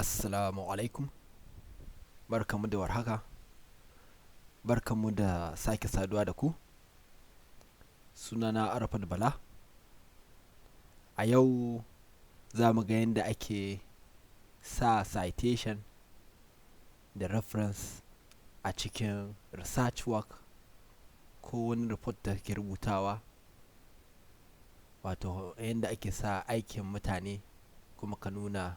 Assalamu alaikum. Barkanmu da warhaka. Barkanmu da sake saduwa da ku. Sunana Arafat Bala. A yau za mu ga yadda ake sa citation da reference a cikin research work ko wani report da kake rubutawa. Wato yadda ake sa aikin mutane kuma ka nuna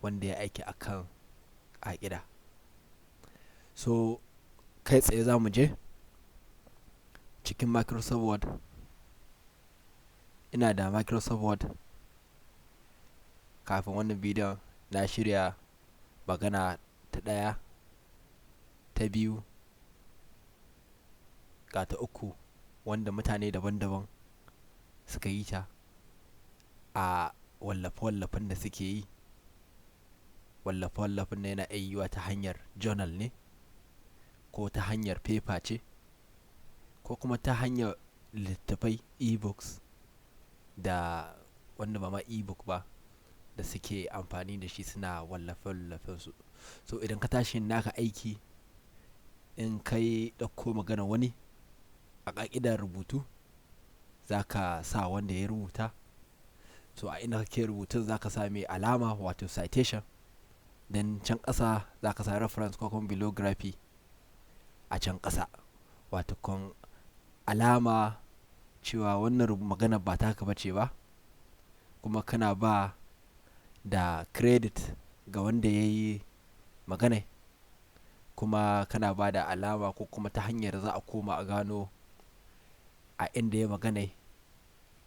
wanda ya aiki akan ƙa'ida. So kai tsaye za mu je cikin Microsoft Word. Ina da Microsoft Word. Kafin wannan bidiyon na shirya magana ta ɗaya, ta biyu, ga ta uku, wanda mutane daban-daban suka yi ta a wallafe-wallafen da suke yi. Wallafe-wallafen yana iya yiwuwa ta hanyar journal ne, ko ta hanyar paper ce, ko kuma ta hanyar littattafai, e-books, da wanda ba ma e-book ba da suke amfani da shi suna wallafe-wallafen su. So idan ka tashi naka aiki, in kai ɗauko maganar wani a ƙa'idar rubutu, za ka sa wanda ya rubuta. So a inda kake rubutun za ka sa mai alama, wato citation. Then can ƙasa za ka sa reference ko kuma bibliography a can ƙasa. Wato kon alama cewa wannan magana ba taka ba ce ba, kuma kana ba da credit ga wanda ya yi maganai. Kuma kana ba da alama ko kuma ta hanyar za a koma a gano a inda ya maganai,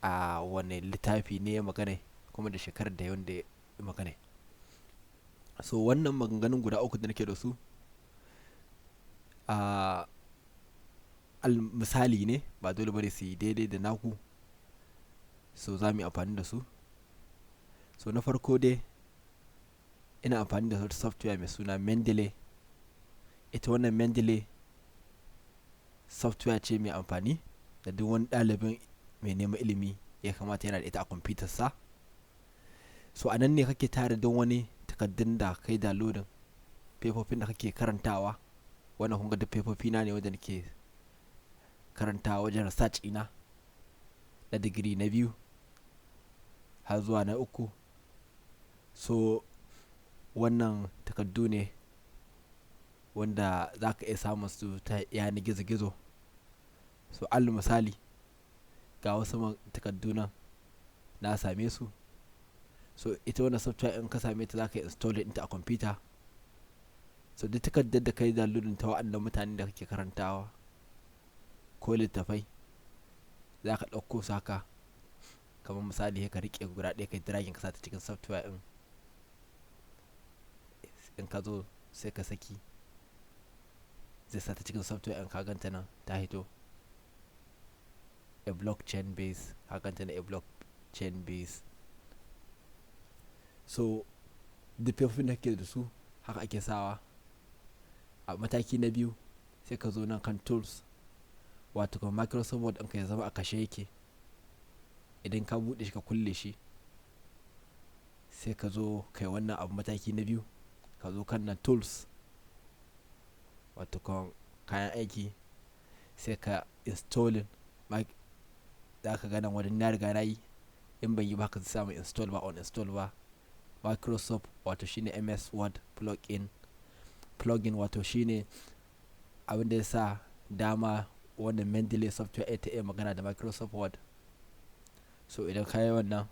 a wane littafi ne ya maganai, kuma da shekarar da wanda ya maganai. So wannan maganganun guda uku da nake da su, a al misali ne, ba dole bane su yi daidai da naku. So za mu yi amfani da su. So na farko dai, ina amfani da wata software mai suna Mendeley. Ita wannan Mendeley software ce mai amfani da duk wani ɗalibin mai neman ilimi ya kamata yana da ita a kwamfutarsa. So a nan ne kake tara duk wani takardun da kai downloading, fefofin da kake karantawa. Wannan kun ga duk fefofina ne wanda nake karantawa wajen research ina na digiri na biyu har zuwa na uku. So wannan takardu ne wanda za ka iya samun su ta yanar gizo-gizo. So alal misali, ga wasu takardu nan na same su. So ita wannan software, in ka same ta, za ka yi install ɗinta a kwamfuta. So duk takardar da ka yi downloading ta wa'annan mutanen da kake karantawa ko littattafai, za ka ɗauko su haka. Kamar misali, sai ka riƙe guda ɗaya, ka yi dragging ka sa ta cikin software ɗin. In ka zo sai ka saki, zai sa ta cikin software ɗin. Ka gan ta nan ta hito. A blockchain base, ka gan ta nan, a blockchain base. So duk fefofin da kake da su haka ake sawa. A mataki na biyu, sai ka zo nan kan tools, wato kuma Microsoft Word ɗinka ya zama a kashe yake. Idan ka buɗe shi, ka kulle shi, sai ka zo kai wannan abu mataki na biyu. Ka zo kan nan tools, wato kan kayan aiki, sai ka installing. Za ka ga nan wajen na riga na yi. In ban yi ba haka zai samu install ba, uninstall ba. Microsoft, wato shine MS Word plugin, wato shine abin da ya sa dama wannan Mendeley software ta iya magana da Microsoft Word. So idan ka yi wannan,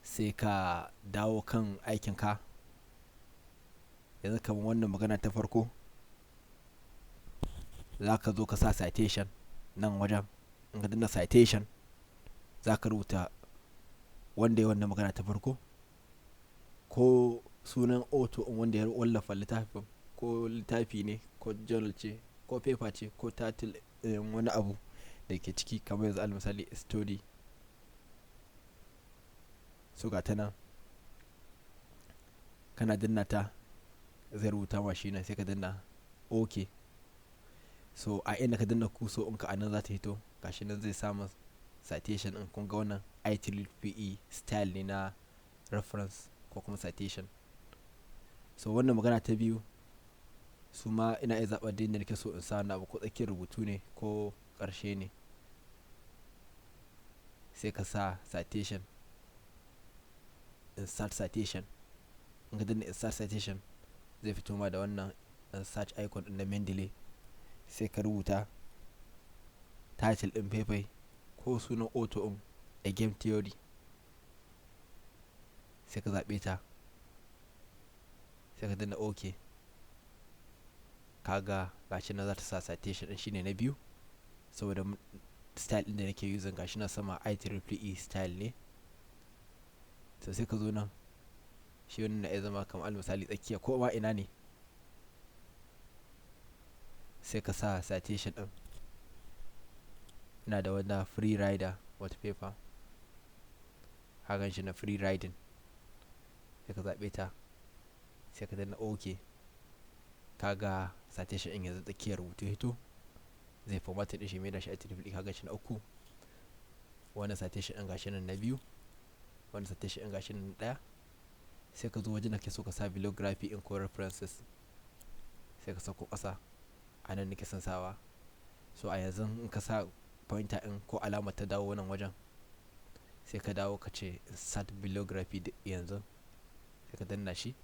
sai ka dawo kan aikinka. Yanzu kamar wannan magana ta farko, za ka zo ka sa citation nan wajen. In ka danna citation, za ka rubuta wanda ya wannan magana ta farko, ko sunan author ɗin wanda ya wallafa littafin, ko littafi ne, ko journal ce, ko paper ce, ko title ɗin wani abu da ke ciki. Kamar yanzu alal misali, study. So ga ta nan, kana danna ta zai rubuta ma shi nan, sai ka danna OK. So a inda ka danna cursor ɗinka, a nan za ta hito. Gashi nan zai samu citation ɗin. Kun ga wannan IEEE style ne na Reference ko kuma citation. So wannan magana ta biyu su ma ina iya zaɓar duk inda nake so in sa wannan abu, ko tsakiyar rubutu ne ko ƙarshe ne. Sai ka sa citation, insert citation. In ka danna insert citation, zai fito ma da wannan search icon ɗin na Mendeley. Sai ka rubuta title ɗin paper ko sunan author ɗin, A Game Theory. Sai ka zaɓe ta, sai ka danna OK. Kaga gashi nan za ta sa citation ɗin, shine na biyu. Saboda style ɗin da nake using, gashi nan sama, IEEE style ne. To, sai ka zo nan, shi wannan na iya zama kamar al misali tsakiya ko ma ina ne. Sai ka sa citation ɗin. Ina da wani free rider, wata paper. Hakan shi na free riding. Sai ka zaɓe ta, sai ka danna OK. Kaga citation ɗin yanzu tsakiyar rubutu ya hito. Zai format ɗin shi, mai da shi IEEE. Kaga shi na uku. Wannan citation ɗin gashi nan na biyu. Wannan citation ɗin gashi nan na ɗaya. Sai ka zo wajen da kake so ka sa bibliography in ko references. Sai ka sauko ƙasa. A nan nake son sawa. So a yanzu in ka sa pointer ɗin ko alamar ta dawo nan wajen, sai ka dawo ka ce insert bibliography yanzu. Sai ka danna shi.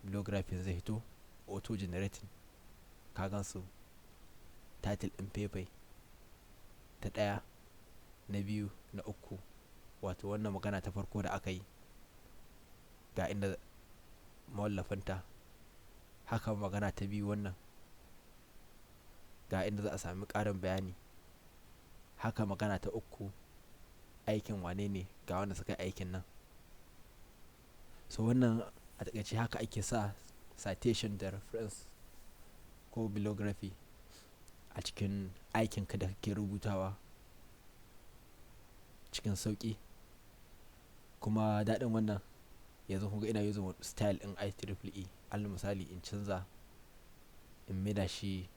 Bibliography zai hito auto generating. Ka gansu title ɗin paper ta ɗaya, na biyu, na uku. Wato wannan magana ta farko da aka yi, ga inda mawallafanta. Haka magana ta biyu wannan, ga inda za a sami ƙarin bayani. Haka magana ta uku, aikin wane ne, ga wanda suka yi aikin nan. So wannan a taƙaice haka ake sa citation da reference ko bibliography a cikin aikinka da kake rubutawa cikin sauƙi. Kuma daɗin wannan, yanzu kun ga ina using style ɗin IEEE. Alal misali, in canza, in maida shi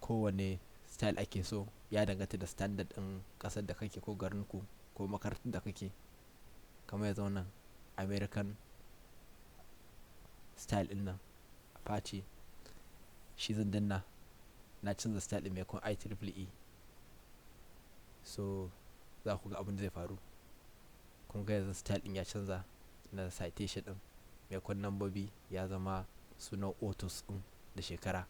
kowane style ake so, ya danganta da standard ɗin ƙasar da kake ko garinku ko makarantar da kake. Kamar yanzu wannan American style ɗin nan, Apache, shi zan danna. Na canza style ɗin maimakon IEEE. So za ku ga abin da zai faru. Kun ga yanzu style ɗin ya canza na citation ɗin. Maimakon lambobi ya zama sunan authors ɗin da shekara.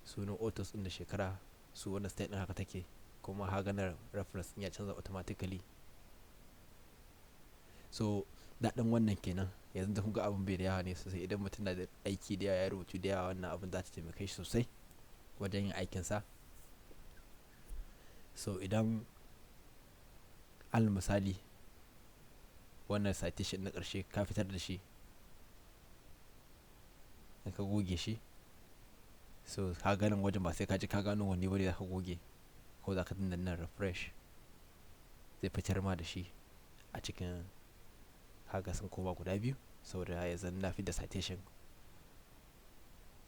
Sunan authors ɗin da shekara, su wannan style ɗin haka take. Kuma haka reference ɗin ya canza automatically. So daɗin wannan kenan. Yanzu da kun ga abun bai da yawa ne sosai. Idan mutum na da aiki da yawa, ya rubutu da yawa, wannan abun za ta taimake shi sosai wajen yin aikinsa. So idan alal misali wannan citation na ƙarshe ka fitar da shi, in ka goge shi, so ka ga nan wajen ba sai ka je ka gano wanne bane za ka goge, ko za ka danna nan refresh, zai fitar ma da shi a cikin. Kaga sun koma guda biyu saboda yanzu na fidda citation,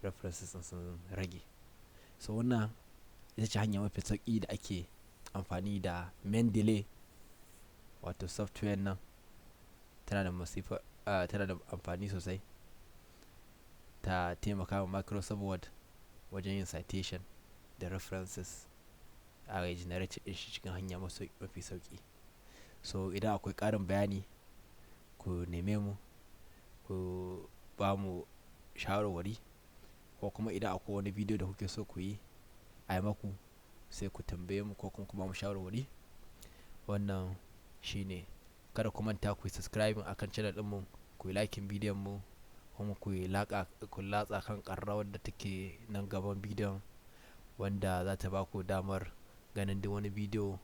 references ɗin sun rage. So wannan ita ce hanya mafi sauƙi da ake amfani da Mendeley, wato software nan. Tana da masifa, tana da amfani sosai. Ta taimaka wa Microsoft Word wajen yin citation da references, a generate ɗin shi cikin hanya mafi sauƙi. So idan akwai ƙarin bayani, ku neme mu, ku ba mu shawarwari, ko kuma idan akwai wani bidiyo da kuke so ku yi a yi maku, sai ku tambaye mu ko kuma ku ba mu shawarwari. Wannan shine. Kada ku manta ku yi subscribing akan channel ɗinmu, ku yi liking bidiyon mu, kuma ku yi laƙa, ku latsa kan ƙararrawar da take nan gaban bidiyon, wanda za ta ba ku damar ganin duk wani bidiyo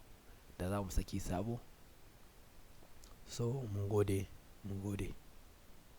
da za mu saki sabo. So mun gode, mun gode.